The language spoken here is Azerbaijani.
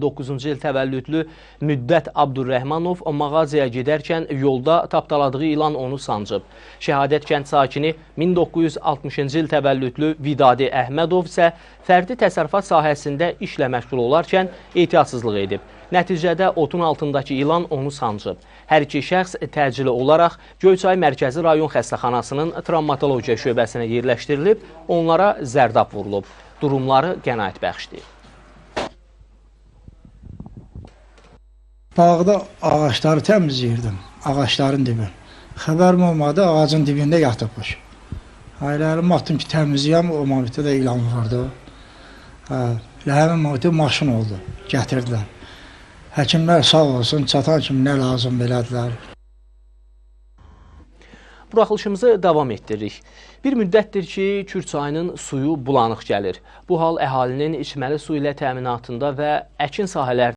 9-cu il təvəllüdlü Müddət Abdurrahmanov mağazaya gedərkən yolda tapdaladığı ilan onu sancıb. Şəhadət kənd sakini 1960-cı il təvəllüdlü Vidadi Əhmədov isə fərdi təsərrüfat sahəsində işlə məşğul olarkən ehtiyatsızlıq edib. Nəticədə otun altındakı ilan onu sancıb. Hər iki şəxs təcili olaraq Göyçay Mərkəzi Rayon Xəstəxanasının travmatologiya şöbəsinə yerləşdirilib, onlara zərdab vurulub. Durumları qənaətbəxşdir. Bağda ağaçları təmizləyirdim, ağaçların dibi. Xəbərim olmadı, ağacın dibində yatıbmış. Əlimi atdım ki, təmizləyəm, o momentdə də ilan vurdu. Elə həmin momentdə maşın oldu, gətirdilər. Həkimlər sağ olsun, çatan kimi nə lazım elədilər. Buraxılışımızı davam etdiririk. Bir müddətdir ki, Kür çayının suyu bulanıq gəlir. Bu hal əhalinin içməli su ilə təminatında və əkin sahələrində